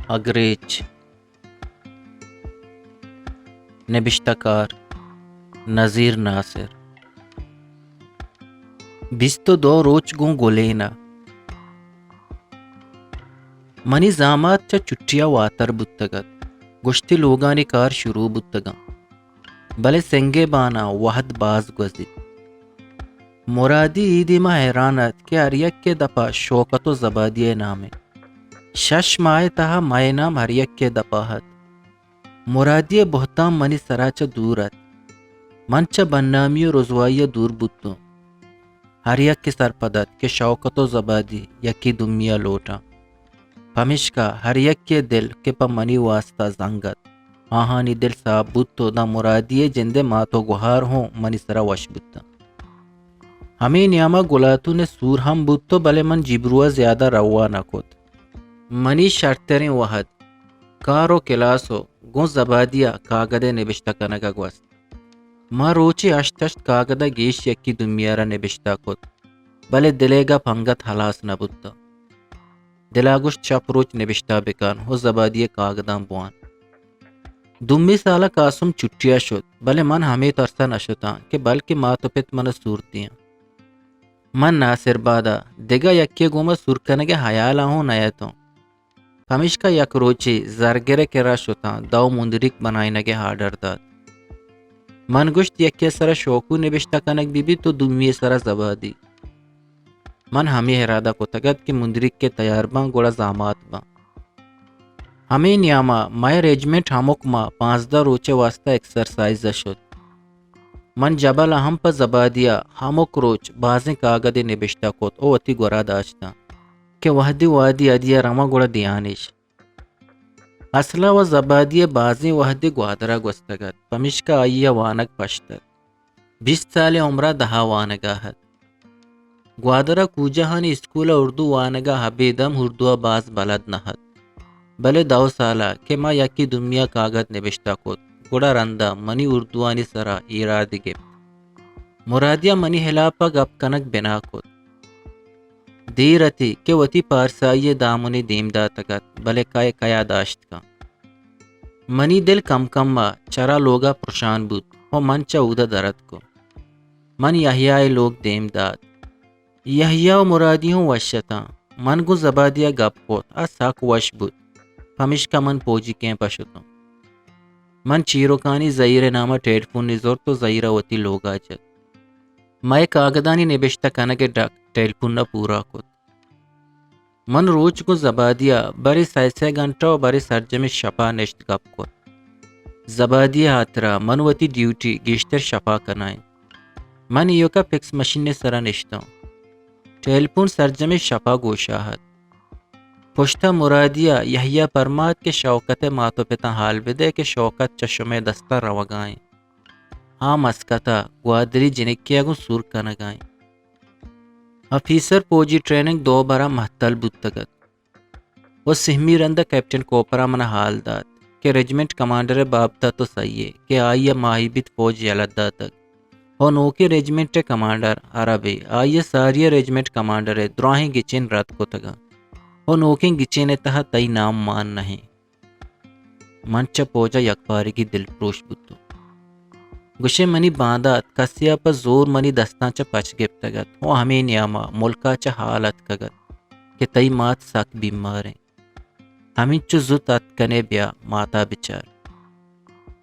اگریچ۔ نبشتہ کار: نذیر ناصر۔ بیست ءُ دو روچ گوں گلین ءَ۔ منی زامات چہ چھٹی ءَ واتر بوتگ ات۔ گوشتی لوگانی کار شروع بوتگ انت، بلے سنگے باناں وھد باز گوزیت۔ مرادی اے دیم ءَ حیران ات کہ ہر یکے دپ ءَ شوکت ءُ زبادی ءِ نام انت۔ شش ماہ ءِ تہا مئے نام ہر یکے دپ ءَ ات۔ مرادی ءِ بہتام منی سرا چہ دور ات۔ من چہ بدنامی ءُ رزوائی ءَ دور بوتوں۔ ہر یکے سرپد ات کہ شوکت ءُ زبادی یکے دومی ءَ لوٹاں۔ پمیشکا ہر یکے ءِ دل کہ پہ منی واستا زنگ ات، آہانی دل ساپ بوت ءُ داں مرادی ءِ جند ءِ مات ءُ گہار ہوں منی سرا وش بوتاں۔ ہمے نیام ءَ گلاتون ءِ سور ہم بوت ءُ بلے من جیبرو ءَ زیادہ روا نہ کت۔ منی شرتریں وہد کار ءُ کلاس ءُ گوں زبادی ءَ کاگد ءِ نبشتہ کنگ ءَ گوست۔ ما روچے ہشت ہشت کاگد ءَ گیش یکے دومی ءَ را نبشتہ کت، بلے دل ءِ گپ انگت ہلاس نہ بوت۔ دل ءَ گوشت شپ روچ نبشتہ بکن ءُ زبادی ءِ کاگداں بوان۔ دومی سال ءَ قاسم چھٹی ءَ شت، بلے من ہمے ترس ءَ نہ شتاں کہ بلکیں مات ءُ پت من ءَ سور دیاں۔ من ناصر باد ءَ دگہ یکے ءِ گوما سور کنگ ءِ ہیال ءَ ہوں نہ اتوں۔ پمیشکا یک روچے زرگر ءِ کرا شتاں، دو مندریک بنائینگ ءِ آرڈر دات۔ من گوشت یکے ءِ سرا شوکو نبشتہ کنگ بہ بیت ءُ دومی ءِ سرا زبادی۔ من ہمے ارادہ کتگ ات کہ مندریک کہ تیار باں گڑا زامات باں۔ ہمے نیام ءَ مئے رجمنٹ ہمک ماہ پانزدہ روچ ءِ واستا ایکسرسائز ءَ شت۔ من جبل ءَ ہم پہ زبادی ءَ ہمک روچ بازیں کاگدے نبشتہ کت ءُ وتی گورا داشتاں کہ وہدے وادی ادی ءَ رواں گڑا دیان اش۔ اسلا ءُ زبادی ءَ بازیں وہدے گوادر ءَ گوستگ ات، پمیشکا آئی ءَ وانگ پشت ات۔ بیست سال ءِ عمر ءَ دہ ءَ وانگ ءَ ات۔ گوادر ءَ کوجہانی اسکول ءَ اردو وانگ ءَ ابید ہم اردو ءَ باز بلد نہ ات، بلے دو سال ءَ کہ ما یکے دومی ءَ کاگد نبشتہ کت، گڑا رند ءَ منی اردوانی سرا ایرادے گپت۔ مرادی ءَ منی ہلاپ ءَ گپ کنگ بنا کت۔ دیر اتی کہ وتی پارسائی ءِ دامنے دیم داتگ ات، بلے کئے کیا داشت کن۔ منی دل کم کم ءَ چرا لوگ ءَ پرشان بوت ءُ من چہ اود ءَ در اتکوں۔ من یحییٰ ءِ لوگ دیم دات۔ یحییٰ ءُ مرادی ہوں وش اتاں۔ من گوں زبادی ءَ گپ کت، آ سک وش بوت، پمیشکا من پوجی کیمپ ءَ شتوں۔ من چیرکانی زہیر ءِ نام ءَ ٹیلیفونے زرت ءُ زہیر ءَ وتی لوگ ءَ جت۔ مئے کاگدانی نبشتہ کنگ ءِ ڈک ٹیلیفون ءَ پورا کت۔ من روچ گوں زبادی ءَ برے سئے سئے گھنٹہ ءُ برے سرجمیں شپ ءَ نشت گپ کت۔ زبادی ءِ ہاترا من وتی ڈیوٹی گیشتر شپ ءَ کنائینت۔ من ایوک ءَ فیکس مشین ءِ سرا نشتوں۔ ٹیلیفون سرجمیں شپ ءَ گوش ءَ ات۔ پشت ءَ مرادی ءَ یحییٰ پرمات کہ شوکت ءِ مات ءُ پتاں حال بدئے کہ شوکت چہ شمئے دستاں روگ ءَ اِنت۔ آ مسقط ءَ گوادری جنکے ءَ گوں سور کنگ ءَ اِنت۔ آفیسر پوجی ٹریننگ دو بر ءَ مھتل بوتگ ات ءُ سہمی رند ءَ کیپٹن کوپر ءَ من ءَ حال دات کہ رجمنٹ کمانڈر ءِ بابت ءَ تو سہی ئے کہ آئی ءَ ماہے بیت فوج یلہ داتگ ءُ نوکیں رجمنٹ ءِ کمانڈر عربے، آئی ءَ ساری ءَ رجمنٹ کمانڈر ءِ دراہیں گچین رد کتگ اَنت ءُ نوکیں گچین ءِ تہ ءَ تئی نام مان نہ اِنت۔ من چہ پوج ءَ یکپارگی دلپروش بوتوں۔ گوشئے منی باندات کسے ءَ پہ زور منی دستاں چہ پچ گپتگ ات ءُ ہمے نیام ءَ ملک ءَ چہ ہال اتکگ ات کہ تئی مات سک بیمار اِنت۔ ہمینچو زوت اتک کن ئے بیا مات ءَ بچار۔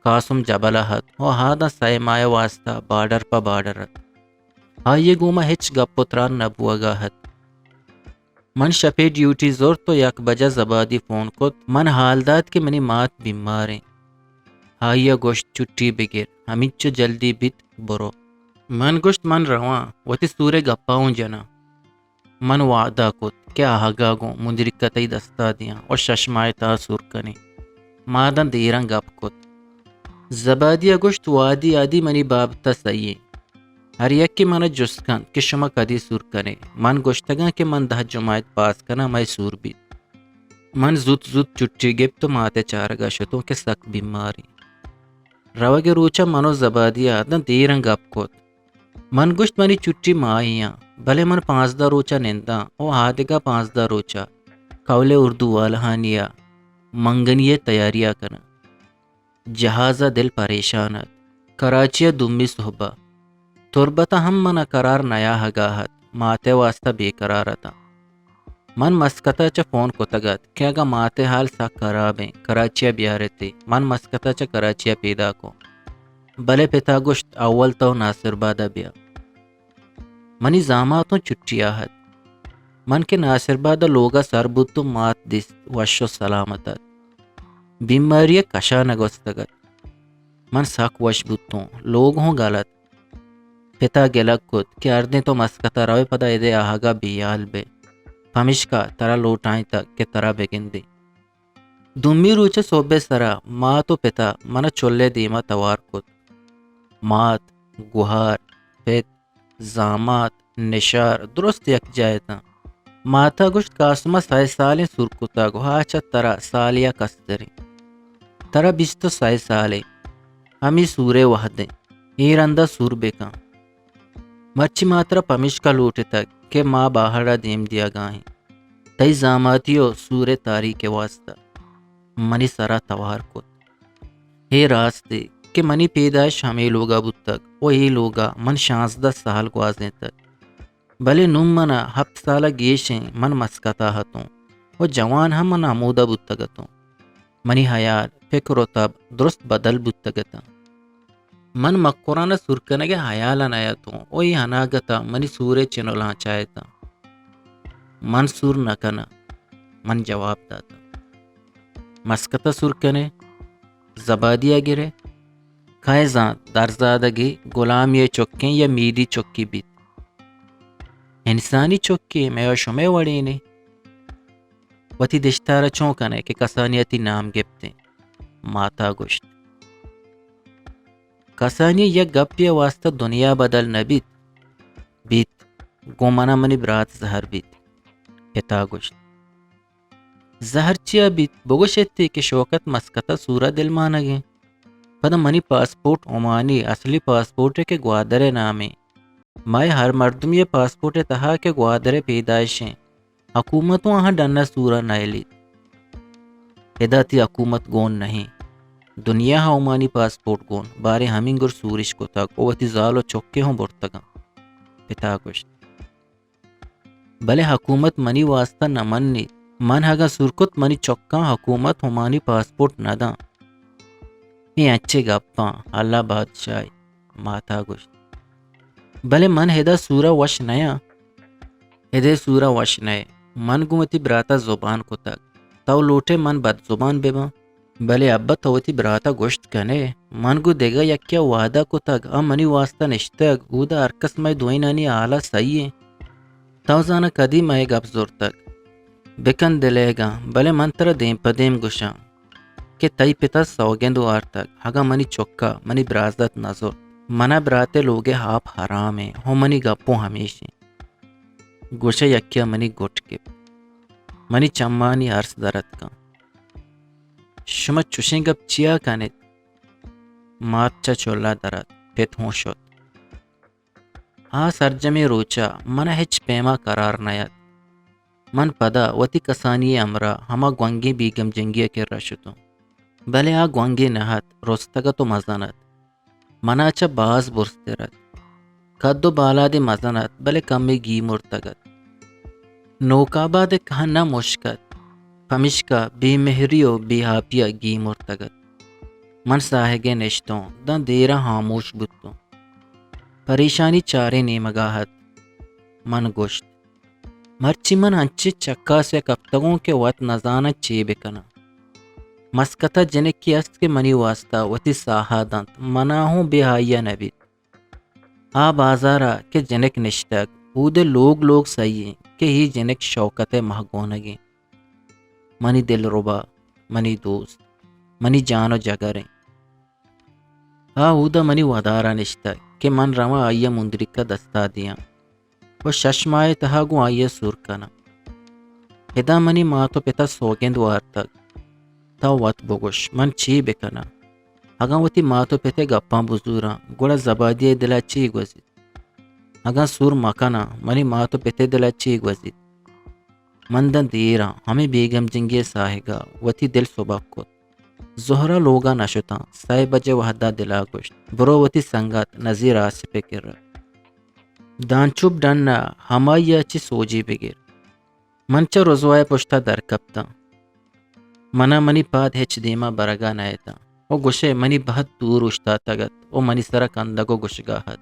قاسم جبل ءَ ات ءُ آ داں سئے ماہ ءِ واستا بارڈر پہ بارڈر ات۔ آئی ءِ گوما ہچ گپ ءُ تران نہ بوگ ءَ ات۔ من شپ ءِ ڈیوٹی زرت ءُ یک بجہ زبادی فون کت۔ من حال دات کہ منی مات بیمار اِنت۔ آئی ءَ گوشت، چھٹی بگر، ہمینچو جلدی بیت، برو۔ من گوشت، من رواں، وتی سور ءِ گپ ءَ اوں جناں۔ من وعدہ کت کہ آہگ ءَ گوں مندریک ءَ تئی دست ءَ دیاں ءُ شش ماہ ءِ تہا سور کنیں۔ ما داں دیراں گپ کت۔ زبادی ءَ گوشت، وہدی ادی منی بابت ءَ سہی اِنت۔ ہر یکے من ءَ جست کنت کہ شما کدی سور کن ئے؟ من گوشتگ آں کہ من دہ جماعت پاس کناں، مئے سور بیت۔ من زوت زوت چھٹی گپت ءُ مات ءِ چارگ ءَ شتوں کہ سک بیمار اِنت۔ روگ ءِ روچ ءَ من ءُ زبادی ءَ داں دیراں گپ کت۔ من گوشت، منی چھٹی ماہے آں، بلے من پانزدہ روچ ءَ ننداں ءُ آ دگہ پانزدہ روچ ءَ کول ءِ اردو والہانی ءَ منگنی ءِ تیاری ءَ کناں۔ جہاز ءَ دل پریشان ات۔ کراچی ءَ دومی سہب ءَ۔ تربت ءَ ہم من ءَ قرار نیاہگ ءَ ات۔ مات ءِ واستہ بے قرار اتاں۔ من مسقط ءَ چہ فون کتگ ات کہ اگاں مات ءِ حال سک خراب ایں، کراچی ءَ بیارت ئے۔ من مسقط ءَ چہ کراچی ءَ پیداک اوں۔ بلے پت ءَ گوشت، اول تو ناصر آباد ءَ بیا۔ منی زامات اوں چھٹی ءَ ات۔ من کہ ناصر آباد ءَ لوگ ءَ سر بوتوں، مات دیست، وش ءُ سلامت ات۔ بیماری ءَ کش ءَ نہ گوستگ ات۔ من سک وش بوتوں، لوگ ہوں گل ات۔ پت ءَ گلگ کت کہ ہردیں تو مسقط ءَ روئے، پدا اد ءَ آہگ ءَ بے ہیال بئے، پمیشکا ترا لوٹائینتگ کہ ترا بگندیں۔ دومی روچ ءِ سہب ءِ سرا مات ءُ پت ءَ من ءَ چل ءِ دیم ءَ توار کت۔ مات، گہار، پت، زامات، نشار درست یکجاہ اتاں۔ مات ءَ گوشت، قاسم ءَ سئے سالیں سور کتگ ءُ آ چہ ترا سالے ءَ کستریں۔ ترا بیست ءُ سئے سالیں۔ ہمے سور ءِ وہدیں۔ اے رند ءَ سور بکن۔ مرچی ما ترا پمیشکا لوٹتگ کہ ما باہڑ ءَ دیم دیگ ءَ ایں۔ تئی زاماتی ءُ سور ءِ تاریک ءِ واستہ۔ منی سر ءَ توار کت۔ اے راستے کہ منی پیدائش ہمے لوگ ءَ بوتگ ءُ اے لوگ ءَ من شانزدہ سال گوازینتگ۔ بلے نوں من ءَ ہپت سال ءَ گیش ایں، من مسقط ءَ اتوں ءُ جوان ہم من ہمودا بوتگ اتوں۔ منی ہیال، پکر ءُ تب درست بدل بوتگ اتاں۔ من مکران ءَ سور کنگ ءِ ہیال ءَ نہ اتوں ءُ اے اناگت ءَ منی سور ءِ چنلاں چاہتاں۔ من سور نہ کناں، من جواب داتاں۔ مسقط ءَ سور کن ئے، زبادی ءَ گر ئے۔ کئے زانت درزادگی گلامی ءِ چکیں یا میدی چکی بیت۔ انسانی چکے مئے ءُ شمئے وڑینے۔ وتی دشتار ءَ چون کن ئے کہ کسانی ءَ تئی نام گپتیں؟ مات ءَ گوشت۔ کسانی ءِ یک گپے ءِ واستہ دنیا بدل نہ بیت۔ بیت، گوں من ءَ منی برات زہر بیت۔ پت ءَ گوشت۔ زہر چیا بیت؟ بگوش اتی کہ شوکت مسقط ءَ سور ءَ دلمانگیں۔ پدا منی پاسپورٹ عمانی، اصلی پاسپورٹ کہ گوادر ءِ نامیں۔ مئے ہر مردمی ءِ پاسپورٹ ءِ تہا کہ گوادر ءِ پیدائشیں۔ حکومت اوں آہاں ڈن ءَ سور ءَ نئیلیت۔ ادا تئی حکومت گون نہ ایں۔ دنیا ءَ عمانی پاسپورٹ گون، باریں ہمینگر سورش کتگ ءُ وتی زال ءُ چکے ہوں برتگاں۔ پت ءَ گوشت۔ بلے حکومت منی واستہ نہ منیت۔ من اگاں سور کت، منی چکاں حکومت عمانی پاسپورٹ نہ داں۔ اے انچیں گپاں، اللہ بادشاہی، مات ءَ گوشت۔ بلے من ادا سور ءَ وش نیاں۔ ادے سور ءَ وش نئے۔ من گوں وتی برات ءَ زبان کتگ۔ تو لوٹ ئے من بد زبان بباں؟ بلے ابا تو وتی برات ءَ گوشت کن ئے، من گوں دگہ یکے ءَ وعدہ کتگ، آ منی واستہ نشتگ، اودا ہرکس مئے دوئینانی ہال ءَ سہی ایں۔ تو زان ئے کدی مئے گپ زرتگ؟ بکن دلیگاں، بلے من ترا دیم پہ دیم گوشاں کہ تئی پت ءَ سوگند وارتگ، اگاں منی چک ءَ منی برازات نہ زرت، من ءَ برات ءِ لوگ ءِ آپ حرام ایں، ہوں منی گپ اوں ہمیش ایں۔ گوش ئے یکے ءَ منی گٹ گپت۔ منی چمانی ارس در اتکاں۔ شما چشیں گپ چیا کن ات؟ مات چہ چلا در ات، پت ہوں شت۔ آ سرجمیں روچ ءَ من ءَ ہچ پیما قرار نیات۔ من پدا وتی کسانی ءِ ہمراہ ہما گونگیں بیگم جنگی ءِ کرا شتوں۔ بلے آ گونگے نہ ات، رستگ ات ءُ مزن ات۔ من ءَ چہ باز برزتر ات۔ قد ءُ بالاد ئے مزن ات، بلے کمے گیمرتگ ات۔ نوک آباد ءِ کہن ءَ مشک ات، پمیشکا بے مہری ءُ بے آپی ءَ گیمرتگ ات۔ من ساہگ ءَ نشتوں، داں دیر ءَ ہاموش بوتوں۔ پریشانی چاریں نیمگ ءَ ات۔ من گوشت، مرچی من انچیں چکاسے ءَ کپتگوں کہ وت نزاناں چے بکناں۔ مسقط ءَ جنکے است کہ منی واستا وتی ساہ ءَ دنت، من ءَ ہوں بے آئی ءَ نہ بیت۔ آ بازار ءَ کہ جنک نشتگ، اود ءِ لوگ لوگ سہی ایں کہ اے جنک شوکت ءِ مہگونگ ایں۔ منی دلربا، منی دوست، منی جان ءُ جگر ایں۔ آ اودا منی ودار ءَ نشتگ کہ من رواں آئی ءَ مندریک ءَ دست ءَ دیاں ءُ شش ماہ ءِ تہا گوں آئی ءَ سور کناں۔ ادا منی مات ءُ پت ءَ سوگند وارتگ۔ تو وت بگوش، من چے بکناں؟ اگاں وتی مات ءُ پت ءِ گپاں بزوراں، گڑا زبادی ءِ دل ءَ چے گوزیت؟ اگاں سور مکناں، منی مات ءُ پت ءِ دل ءَ چے گوزیت؟ من داں دیراں ہمے بیگم جنگی ءِ ساہگ ءَ وتی دل سبک کت۔ زہرا لوگ ءَ نہ شتاں۔ سئے بجے وہد ءَ دل ءَ گوشت، برو وتی سنگت نزیر آصف ءِ کرا۔ دانچوب ڈن ءَ ہمائی ءَ چہ سوجے بگر۔ من چہ رزوا ءِ پشت ءَ در کپتاں۔ من ءَ منی پاد ہچ دیم ءَ برگ ءَ نہ اتاں۔ و گوشئے منی بہت دور اوشتاتگ ات و منی سرا کندگ و گوشگا ات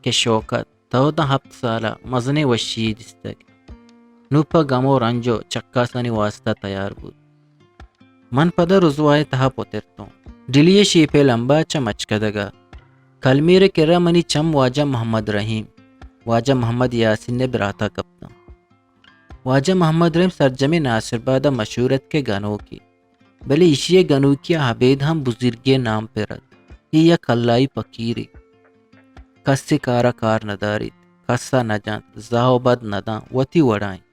کہ شوکت، تو داں ہپت سالا مزنیں وشی یے دیستگ۔ نوں پہ گم و رنج و چکاسانی واستا تیار بوت۔ من پدا رزوائے تہا پترتوں۔ ڈیلی شیپے لمبا چہ مچکدگا۔ کلمیرے کرا منی چم واجہ محمد رحیم، واجہ محمد یاسین ءِ براتا کپتاں۔ واجہ محمد رحیم سرجمیں ناصربادا مشہور ات کہ گنوکے۔ بلے ایشی ءِ گنوکی ءَ ابید ہم بزرگی ءِ نام پر ات۔ اے یک کلائی پکیرے۔ کسے کار ءَ کار نہ داریت، کس ءَ نہ جنت، زاہ و بد نہ داں، وتی وڑا انت۔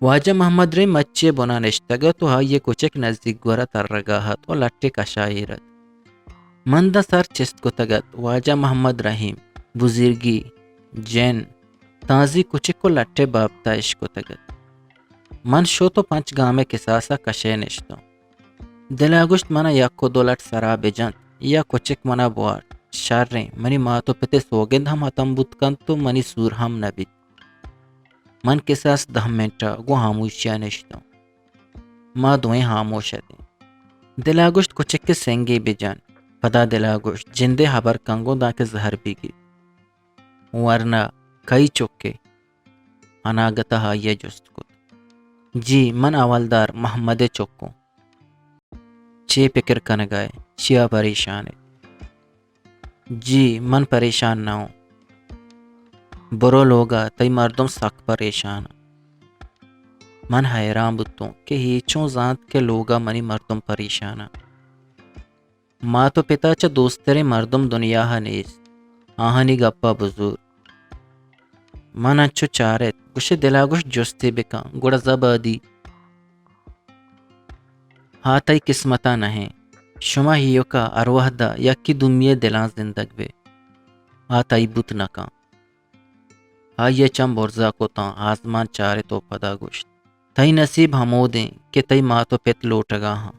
واجہ محمد رحیم مچے بنا نشتگ ات و آئی ءِ کچک نزیک گورا ترگا ات و لٹے کشا ایر ات۔ من داں سر چست کتگ ات، واجہ محمد رحیم، بزرگی، جن، تانزی کچک و لٹے بابتا اش کتگ ات۔ من شت و پنچ گامے کساسا کشے نشتوں۔ دلا گوشت، منا یک و دو لٹ سرا بجنت، یا کچک منا بوارت۔ شریں، منی مات و پتے سوگند ہم ہتم بوت کنت و منی سور ہم نہ بیت۔ من کساس دہ منٹا گوں ہاموشیا نشتوں۔ ما دوئیں ہاموش اتیں۔ دلا گوشت، کچک ءِ سنگے بجن۔ پدا دلا گوشت، جندے ہبر کن گوں دانکہ زہر بگیت۔ ورنا، کئی چکے؟ اناگتہ آئی ءَ جست کت۔ جی، من حوالدار محمد ءِ چکوں۔ چے پکر کنگا ئے؟ چیا پریشان ئے؟ جی، من پریشان نہ اوں۔ برو لوگا، تئی مردم سک پریشان۔ من حیران بوتوں کہ اے چون زانت کہ لوگا منی مردم پریشان انت۔ مات و پتا چہ دوستریں مردم دنیا ءَ نیست۔ آہانی گپا بزور۔ من انچو چارت، گوشے دلا گوشت جستے بکن، گڑا زبادی۔ ہا تئی قسمتا نہ انت۔ شما ایوکا ہر وہدا یکی دومی ءِ دلاں زندگ بے۔ آ تئی بوت نہ کن۔ آئی ءَ چم برزا کتاں، آزمان چارت و پدا گوشت، تئی نصیب ہمودیں کہ تئی مات و پت لوٹگا ہاں۔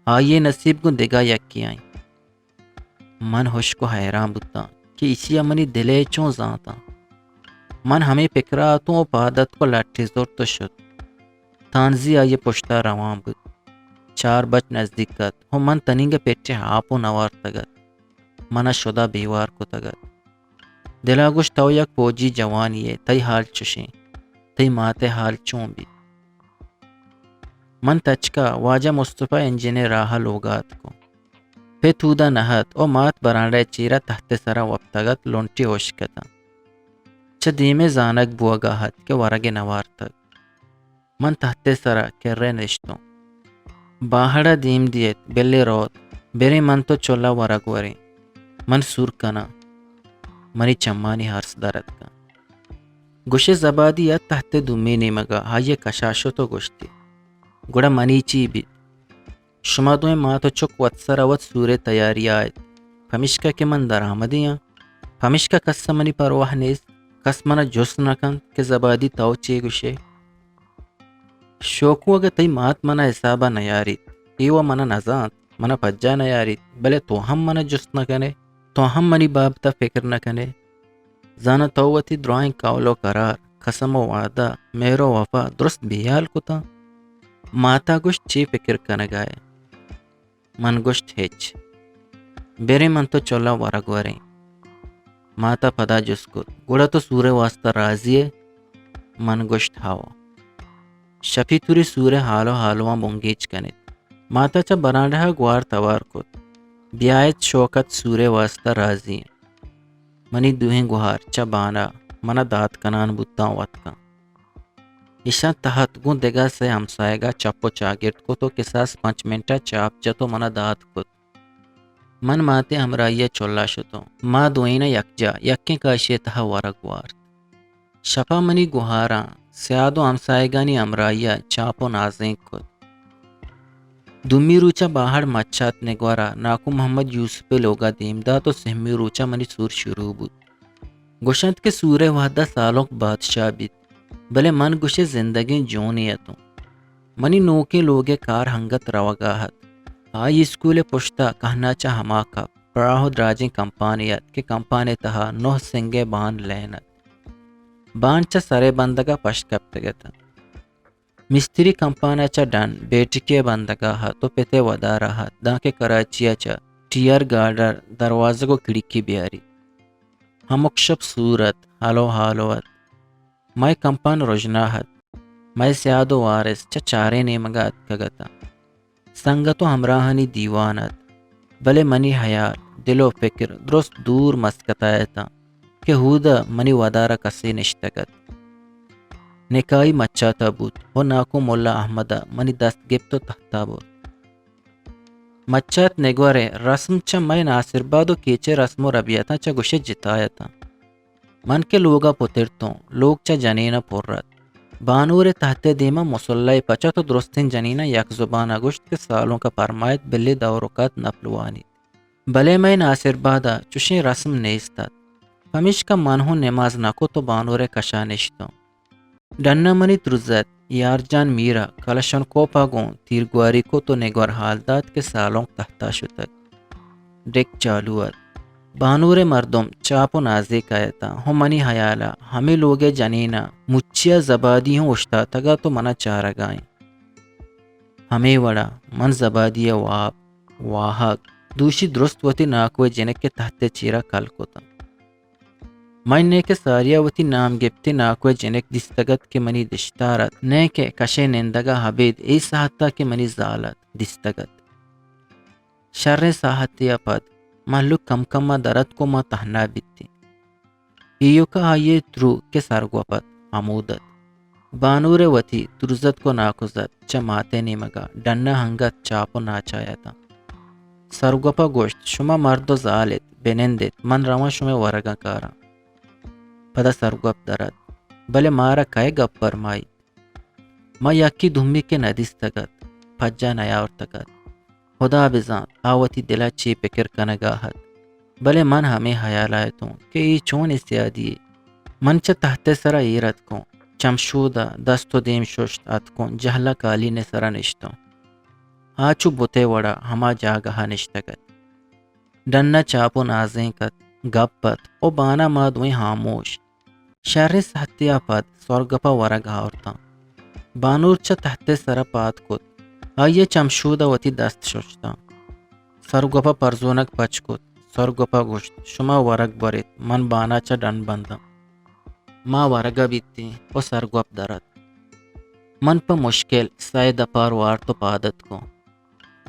آئی ءِ نصیب گوں دگہ یکے آئیں۔ من ہشک و حیران بوتاں کہ ایشی ءَ منی دل ءَ چون زانتاں۔ من ہمے پکرا اتوں و پاد اتک و لٹے زرت و شت۔ تانزی آئی ءِ پشتا روان بوت۔ چار بج نزدیک ات و من تنینگہ پٹے آپ و نوارتگ ات۔ منا شدا بیوار کتگ ات۔ دلا گوشت، تو یک پوجی جوانی ئے، تئی حال چشیں؟ تئی مات ءِ حال چون بیت؟ من تچکا واجہ مصطفی انجن ءِ راہ ءَ لوگا اتکوں۔ پت اودا نہ ات و مات برانڈہ ءِ چیرا تحت ءِ سرا وپتگ ات، لنٹی ہشک اتاں۔ چہ دیم ءَ زانگ بوگا ات کہ ورگ ءَ نوارتگ۔ من تحت ءِ سرا کرے نشتوں۔ باہڑا دیم دیت، بلے روت، بریں من تو چلا ورگ وریں۔ من سور کناں۔ منی چمانی ہرس در اتکاں۔ گوشے زبادی ات تحت ءِ دومی نیمگا، آئی ءَ کشا شت و گوشتی، گڑا منی چی بیت؟ شما دوئیں مات و چک وت سرا وت سورے تیاریا ات، پمیشکا کہ من درآمدے آں، پمیشکا کس ءَ منی پرواہ نیست، کس منا جست نہ کنت کہ زبادی تو چے گوشے۔ شوکو، اگہ تئی مات منا حسابا نیاریت، اے و منا نزانت، منا پجا نیاریت، بلے تو ہم منا جست نہ کنے، تو ہم منی بابتا فکر نہ کنے۔ زاناں تو وتی درائیں قول و قرار، قسم و وعدہ، مہر و وفا درست بے ہیال کتاں۔ ماتا گوشت، چے فکر کنگا ئے؟ من گوشت، ہچ۔ بریں من تو چلا ورگ وریں۔ ماتا پدا جست کت، گڑا تو سورے واسطہ راضی ئے؟ من گوشت، ہاو۔ شپی توری سورے ہالو ہالواں بنگیج کنیت۔ ماتا چہ برانڈہ ءَ گوار توار کت، بیایت شوکت سورے واسطہ راضی انت۔ منی دوہیں گوہار چہ بانا منا داد کنان بوتاں و اتکاں۔ ایشاں تہت گوں دگہ سئے ہمسایگا چپ و چاگرد کت و کساس پنچ منٹا چاپ جت و منا داد کت۔ من ماتے ہمراہیا چلا شتوں۔ ما دوئیناں یکجا یکیں کاشے تہا ورگ وارت۔ شپا منی گوہاراں سیاد و ہمسایگانی ہمراہیا چاپ و نازینک کت۔ دومی روچا باہڑ مچات نگورا ناکو محمد یوسفے لوگا دیم دات و سہمی روچا منی سور شروع بوت۔ گوشنت کہ سورے وہدا سالونک بادشاہ بیت۔ بلے من گوشے زندگیں جونے اتوں۔ منی نوکیں لوگ ءِ کار ہنگت روگا ات۔ ہائی اسکول ءِ پشتا کہنا چہ ہما کپ پراہ ءُ دراجیں کمپانے ات کہ کمپان ءِ تہا نہ سنگ ءِ بان لین ات۔ بان چہ سر ءِ بندگا پشت کپتگ اتنت۔ مستری کمپان ءَ چہ ڈن بیٹکی ءِ بندگ ءَ ات ءُ پت ءِ ودار ءَ ات، دانکہ کراچی ءَ چہ ٹیئر گارڈر دروازگ ءُ کھڑکی بیاریت۔ ہمک شپ سور ات، ہلو ہالو ات۔ مئے کمپان رژنا ات۔ مئے سیاد ءُ وارث چہ چاریں نیمگ ءَ اتکگ اتاں۔ سنگت ءُ ہمراہانی دیوان ات، بلے منی ہیال، دل ءُ پکر درست دور مسکت ءَ اتاں کہ ہود ءَ منی ودار ءَ کسے نشتگ ات۔ نکاحی مچات ءَ بوت ءُ ناکو ملا احمد ءَ منی دست گپت ءُ تحت ءَ برت۔ مچات نگور ءِ رسم چہ مئے ناصرباد ءُ کیچ ءِ رسم ءُ ربیتاں چہ گوشے جتا اتاں۔ من کہ لوگ ءَ پترتوں، لوگ چہ جنین ءَ پر ات۔ بانور ءِ تحت ءِ دیما مصلی پچ ات ءُ درستیں جنیناں یک زبان ءَ گوشت کہ سالونک ءَ پرمایت بلے دور ءُ قد نپلوانیت۔ بلے مئے ناصرباد ءَ چشیں رسم نیست ات۔ پمیشکا من ہوں نماز نہ کت ءُ بانور ءِ کش ءَ نشتوں۔ ڈن ءَ منی ترزت یارجان میر ءَ کلشنکوپ ءَ گوں تیرگواری کت ءُ نگور حال دات کہ سالونک تحت ءَ شتگ۔ ڈیک چالو ات۔ بانور ءِ مردم چاپ ءُ نازیک ءَ اتاں ءُ منی ہیال ءَ ہمے لوگ ءِ جنین ءَ مچی ءَ زبادی ہوں اوشتاتگ ات ءُ من ءَ چارگ ءَ انت۔ ہمے وڑ ءَ من زبادی ءِ واب، واہگ، دوشی درست وتی ناکو ءِ جنک ءِ تحت ءِ چیر ءَ کل کتاں۔ من نئے کہ ساری ءَ وتی نام گپتیں ناکو ءِ جنک دیستگ ات کہ منی دشتار ات، نئے کہ کش ءِ نندگ ءَ ابید اے ساعت ءَ کہ منی زال ات، دیستگ ات۔ شریں ساعتے ءَ پد مہلوک کم کم ءَ در اتک ءُ ما تہنا بیتیں۔ ایوک ءَ آئی ءِ ترو کہ سرگوپ ات، ہمود ات۔ بانور ءَ وتی ترزتک ءُ ناکوزت چہ مات ءِ نیمگ ءَ ڈن ءَ ہنگت چاپ ءُ ناچاہ اتاں۔ سرگوپ ءَ گوشت، شما مرد ءُ زال ات، بنند ات، من رواں شمئے ورگاں کاراں۔ پدا سرگوپ در ات، بلے مارا کئے گپ پرمائیت؟ ما یکے دومی کہ نہ دیستگ ات، پجا نیاورتگ ات۔ ہدا بزانت، آ وتی دل ءَ چے پکر کنگ ءَ ات، بلے من ہمے ہیال ءَ اتوں کہ اے چونیں سیادی یے۔ من چہ تحت ءِ سرا ایر اتکوں، چمشود ءَ دست ءُ دیم ششت، اتکوں جہل ءَ کالین ءِ سرا نشتوں۔ آ چو بت ءِ وڑا ہما جاگہ ءَ نشتگ ات۔ ڈن ءَ چاپ ءُ نازینک ات، گپ ات ءُ بان ءَ ما دوئیں ہاموش۔ شریں ساعتے ءَ پد سرگپ ءَ ورگ آورتاں۔ بانور چہ تحت ءِ سرا پاد کت۔ آئی ءَ چمشود ءَ وتی دست ششتاں۔ سرگپ ءَ پرزونگ پچ کت۔ سرگپ ءَ گوشت، شما ورگ بریت، من بان ءَ چہ ڈن بنداں۔ ما ورگ ءَ بیتیں ءُ سرگپ در ات۔ من پہ مشکل سئے دپار وارت ءُ پاد اتکوں۔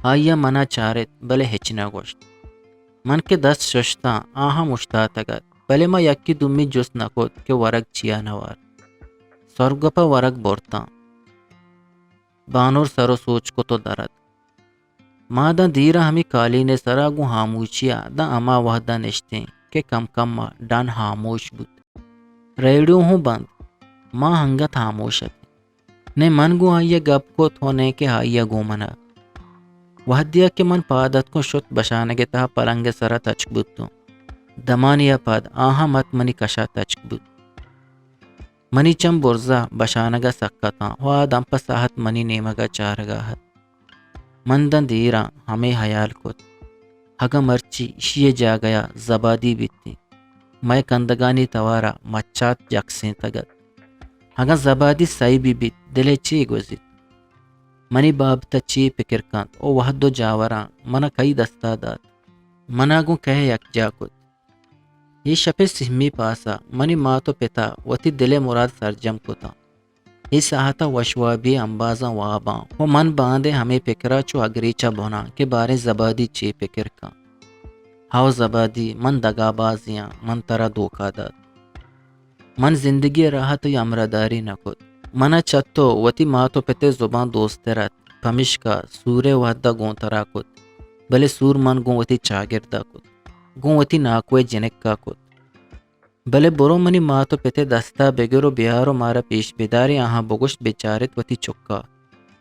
آئی ءَ من ءَ چارت، بلے ہچ نہ گوشت۔ من کہ دست ششتاں، آ ہم اوشتاتگ ات، بلے ما یکے دومی جست نہ کت کہ ورگ چیا نہ وارت۔ سرگپ ءَ ورگ برتاں۔ بانور سر ءُ سوچ کت ءُ در ات۔ ما داں دیر ءَ ہمے کالین ءِ سرا گوں ہاموشی ءَ داں ہما وہد ءَ نشتیں کہ کم کم ءَ ڈن ہاموش بوت۔ ریڈیو ہوں بند۔ ما ہنگت ہاموش اتیں۔ نئے من گوں آئی ءَ گپ کت ءُ نئے کہ آئی ءَ گوں من ءَ۔ وہدے ءَ کہ من پاد اتکوں شت بشانگ ءِ تہا پلنگ ءِ سرا تچک بوتوں۔ دمانے ءَ پد آ ہم ات منی کش ءَ تچک بوت۔ منی چم برز ءَ بشانگ ءَ سک اتاں ءُ آ دم پہ ساہت منی نیمگ ءَ چارگ ءَ ات۔ من داں دیراں ہمے ہیال کت، اگاں مرچی ایشی ءِ جاگہ ءَ زبادی بیتیں، مئے کندگانی توار ءَ مچات جکسینتگ ات۔ اگاں زبادی سہی بہ بیت، دل ءَ چے گوزیت؟ منی بابت ءَ چے پکر کنت ءُ وہد ءُ جاوراں من ءَ کئی دست ءَ دات؟ من ءَ گوں کئے یکجاہ کت؟ اے شپ ءِ سہمی پاس ءَ منی مات ءُ پت ءَ وتی دل ءِ مراد سرجم کتاں۔ اے ساہت ءَ وشوابی امبازاں واباں ءُ من باندے ہمے پکر ءَ چو اگریچ ءَ بناں کہ باریں زبادی چے پکر کن۔ ہئو زبادی، من دگابازے آں، من ترا دھوکہ دات۔ من زندگی ءِ راہ ءَ تئی ہمراہداری نہ کت۔ من ءَ چہ تو وتی مات ءُ پت ءِ زبان دوستر ات، پمیشکا سور ءِ وھد ءَ گوں ترا کت، بلے سور من گوں وتی چاگرد ءَ کت، گوں وتی ناکو ءِ جنک ءَ کت۔ بلے برو منی مات ءُ پت ءِ دست ءَ بگر ءُ بیار ءُ مارا پیش بدار ءُ آہاں بگوش بچار ات وتی چک ءَ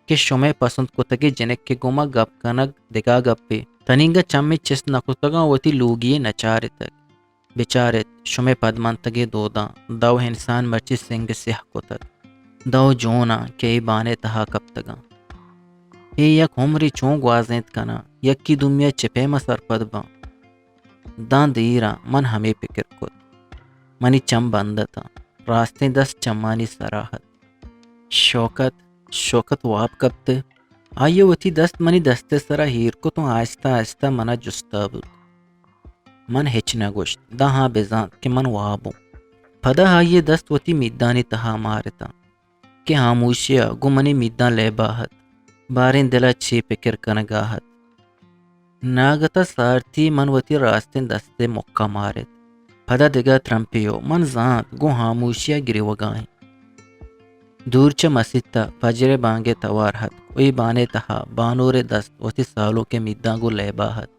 کہ شمئے پسند کتگیں جنک ءِ گوما گپ کنگ دگہ گپے، تنیگا چمے چست نہ کتگ ءُ وتی لوگی یے نہ چارتگ۔ بچار ات، شمئے پدمنتگیں دوداں دو انسان مرچی سنگ سیاہ کتگ۔ دو جوناں کہ اے بان ءِ تہا کپتگاں۔ اے یک عمرے چون گوازینت کناں، یکے دومی ءَ چہ پیم ءَ سرپد باں۔ داں دیراں من ہمے پکر کت۔ منی چم بند اتاں۔ راستیں دست چمانی سرا ات۔ شوکت، شوکت واب کپت۔ آئی ءَ وتی دست منی دست ءِ سرا ایر کت ءُ آہستہ آہستہ منا جستا بوت۔ من ہچ نہ گوشت، داں آ بزانت کہ من واب اوں۔ پدا آئی ءَ دست وتی میدانی تہا مارتاں کہ ہاموشی ءَ گوں منی میداں لیبا ات۔ باریں دل ءَ چے پکر کنگا ات۔ ناگت ءَ سارتی من وتی راستیں دست ءِ مکا مارت۔ پدا دگہ ترمپے ءُ من زانت گوں ہاموشی ءَ گریوگا ایں۔ دور چہ مسیت ءَ پجر ءِ بانگ ءِ توار اتک ءُ اے بان ءِ تہا بانور ءِ دست وتی سالونک ءِ میداں گوں لیبا ات۔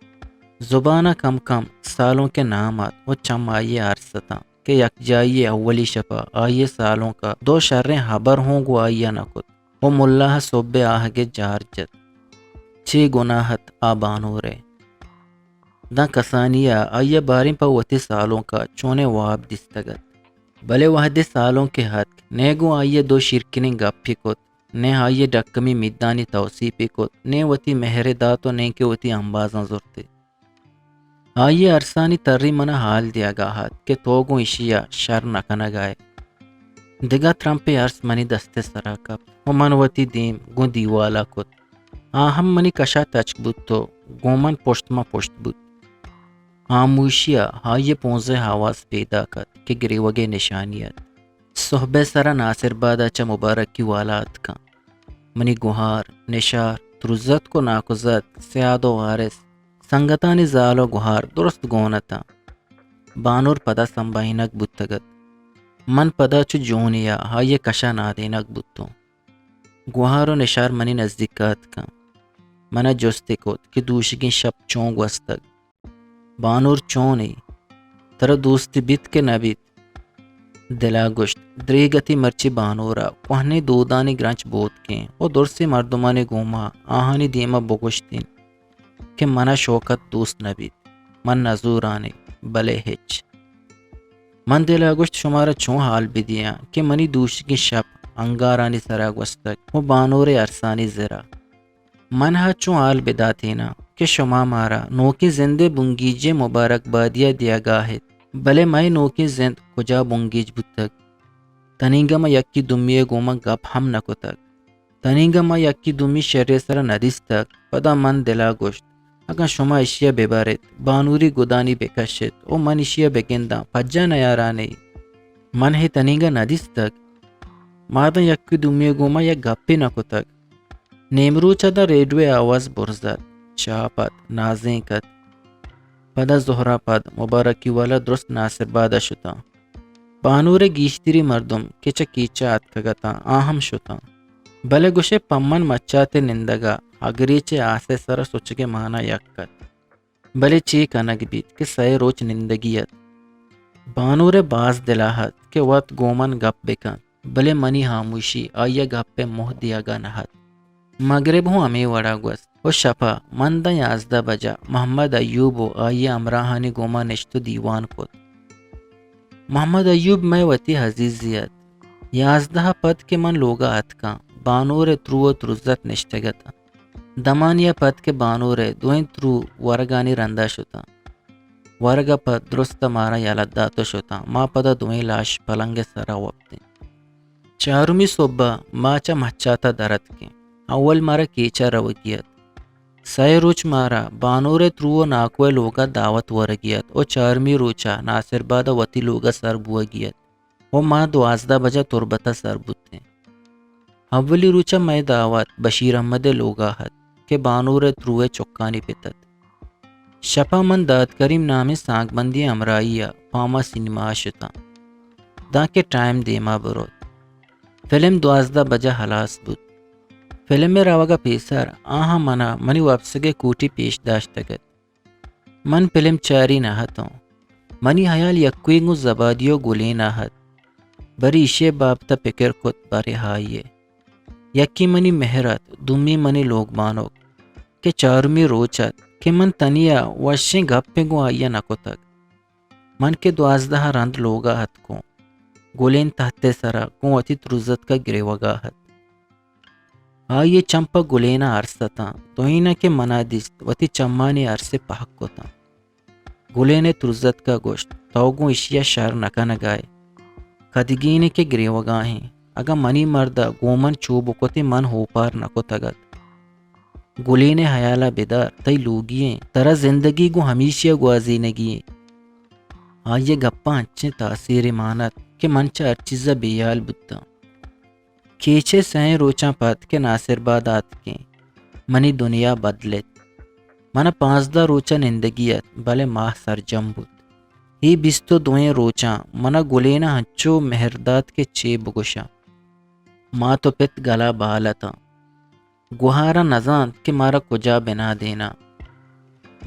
زبان ءَ کم کم سالونک ءِ نام ات ءُ چم آئی ءِ ارس اتاں کہ یکجائی ءِ اولی شپ ءَ آئی ءِ سالونک ءَ دو شریں ہبر ہوں گوں آئی ءَ نہ کت ءُ ملا ءَ سہب ءِ آہگ ءِ جار جت۔ چے گناہ ات آ بانور ءِ؟ داں کسانی ءَ آئی ءَ باریں پہ وتی سالونک ءَ چونیں واب دیستگ ات۔ بلے وہدے سالونک ءَ اتک، نئے گوں آئی ءَ دو شیرکنیں گپے کت، نئے آئی ءِ ڈکمی میدانی توسیپے کت، نئے وتی مہر ءَ دات ءُ نئے کہ وتی امبازاں زرت۔ آئی ءِ ارسانی تری منا حال دیگا ات کہ تو گوں ایشی ءَ شر نہ کنگا ئے۔ دگہ ترمپے ارس منی دست ءِ سرا کپت ءُ من وتی دیم گوں دیوال ءَ کت۔ آ ہم منی کش ءَ تچک بوت ءُ گوں من پشت ماں پشت بوت۔ ہاموشی ءَ آئی ءِ پونز ءِ آواز پیداک ات کہ گریوگ ءِ نشانی ات۔ سہب ءِ سرا ناصر باد ءَ چہ مبارکی والا اتکاں۔ منی گوہار، نشار، تروزتک ءُ ناکوزتک، سیاد ءُ وارث، سنگتانی زال ءُ گوہار درست گون اتاں۔ بانور پدا سمبہینگ بوتگ ات۔ من پدا چو جونے ءَ آئی ءِ کش ءَ نادینگ بوتوں۔ گوہار ءُ نشار منی نزیک ءَ اتکاں۔ من ءَ جستے کت کہ دوشیگیں شپ چون گوستگ؟ بانور چون ئے؟ ترا دوستی بیت کہ نہ بیت؟ دل ءَ گوشت، دریگتی مرچی بانور ءَ کوہنیں دودانی گرنچ بوتکیں ءُ درسیں مردمانی گوما آہانی دیم ءَ بگوشتیں کہ من ءَ شوکت دوست نہ بیت۔ من نزوران ئے، بلے ہچ۔ من دل ءَ گوشت، شمارا چون حال بدیاں کہ منی دوشیگیں شپ انگارانی سرا گوستگ ءُ بانور ءِ ارسانی زرا۔ من ءَ چون حال بداتیناں کہ شما مارا نوکیں زند ءِ بنگیجی ءِ مبارک بادی ءَ دیگا ات، بلے مئے نوکیں زند کجا بنگیج بوتگ؟ تنیگا ما یکے دومی ءِ گوما گپ ہم نہ کتگ۔ تنیگا ما یکے دومی شری ءِ سرا نہ دیستگ۔ پدا من دل ءَ گوشت، اگاں شما ایشی ءَ ببر ات، بانوری گدانی بکش ات ءُ من ایشی ءَ بگنداں، پجا نیاران ئے؟ من ہے تنیگا نہ دیستگ۔ ما داں یکے دومی ءِ گوما یک گپے نہ کتگ۔ نیمروچ ءَ داں ریڈیو ءِ آواز برز ات، چاپ ات، نازینک ات۔ پدا ظہر ءَ پد مبارکی والا درست ناصر باد ءَ شتاں۔ بانور ءِ گیشتری مردم کہ چہ کیچ ءَ اتکگ اتاں، آ ہم شتاں۔ بلے گوشے پمن مچات ءِ نندگ ءَ ہگری چہ آس ءِ سر ءَ سچگ ءِ مانا یک ات۔ بلے چے کنگ بیت کہ سئے روچ نندگی ات۔ بانور ءَ باز دل ءَ ات کہ وت گوں من گپ بکنت، بلے منی ہاموشی آئی ءَ گپ ءِ موہ دیگ ءَ نہ ات۔ مگرب ہوں ہمے وڑ ءَ گوست ءُ شپ ءَ من داں یازدہ بج ءَ محمد ایوب ءُ آئی ءِ ہمراہانی گوما نشت ءُ دیوان کت۔ محمد ایوب مئے وتی عزیزے ات۔ یازدہ ءَ پد کہ من لوگ ءَ اتکاں، بانور ءِ ترو ءُ ترزت نشتگ اتاں۔ دمانے ءَ پد کہ بانور ءِ دوئیں ترو ورگانی رند ءَ شتاں۔ ورگ ءَ پد درست ءَ مارا یلہ دات ءُ شتاں۔ ما پدا دوئیں لاش پلنگ ءِ سر ءَ وپتیں۔ چارمی سہب ءَ ما چہ مچات ءَ در اتکیں۔ اول مارا کیچ ءَ روگی ات۔ سئے روچ مارا بانور ءِ ترو ءُ ناکو ءِ لوگ ءَ دعوت ورگی ات ءُ چارمی روچ ءَ ناصر باد ءَ وتی لوگ ءَ سر بوگی ات۔ ءُ ما دوازدہ بج ءَ تربت ءَ سر بوتیں۔ اولی روچ ءَ مئے دعوت بشیر احمد ءِ لوگ ءَ ات کہ بانور ءِ ترو ءِ چکانی پت ات۔ شپ ءَ من داد کریم نامیں سانگبندی ءِ ہمراہی ءَ پاما سینما ءَ شتاں، دانکہ ٹائم دیما بروت۔ فلم دوازدہ بج ءَ ہلاس بوت۔ فلم ءِ روگ ءَ پیسر آہاں من ءَ منی وپسگ ءِ کوٹی پیش داشتگ ات۔ من پلم چاری نہ اتوں۔ منی ہیال یکوئی گوں زبادی ءُ گلین ءَ ات۔ برے ایشی ءِ بابت ءَ پکر کت، برے آئی ءِ۔ یکے منی مہر ات، دومی منی لوگ بانک کہ چارمی روچ ات کہ من تنی ءَ وشیں گپے گوں آئی ءَ نہ کتگ۔ من کہ دوازدہ ءَ رند لوگ ءَ اتکوں۔ گلین تحت ءِ سرا گوں وتی ترزتک ءَ گریوگا ات۔ آئی ءِ چم پہ گلین ءَ ارس اتاں۔ دوئیناں کہ منا دیست، وتی چمانی ارس ءَ پہک کتاں۔ گلین ءَ ترزتک ءَ گوشت، تو گوں ایشی ءَ شر نہ کنگ ءَ ئے۔ کدگینے کہ گریوگا ایں۔ اگاں منی مرد ءَ گوں من چو بکتیں، من ہوپار نہ کتگ ات۔ گلین ءِ ہیال ءَ بدار، تئی لوگی ایں، ترا زندگی گوں ہمیشی ءَ گوازینگی ایں۔ آئی ءِ گپاں انچیں تاثیرے مان ات کہ من چہ ہر چیز ءَ بے ہیال بوتاں۔ کیچ ءِ سئیں روچاں پد کہ ناصر باد آتکیں، منی دنیا بدلت۔ من ءَ پانزدہ روچ ءَ نندگی ات، بلے ماہ سرجم بوت۔ اے بیست ءُ دوئیں روچاں من ءَ گلین ءَ انچو مہر دات کہ چے بگوشاں۔ مات ءُ پت گل ءَ بال اتاں۔ گوہاراں نزانت کہ مارا کجا بنا دیناں۔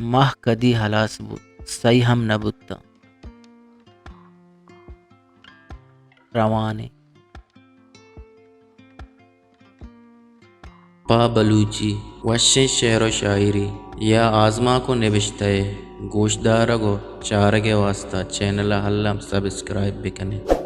ماہ کدی ہلاس بوت، سہی ہم نہ بوتاں۔ روان ایں۔ پہ بلوچی وشیں شعر ءُ شاعری یا آزمانک ءُ نبشتہ ءِ گوشدارگ ءُ چارگ ءِ واستہ چینل ءَ الم سبسکرائب بکن ات۔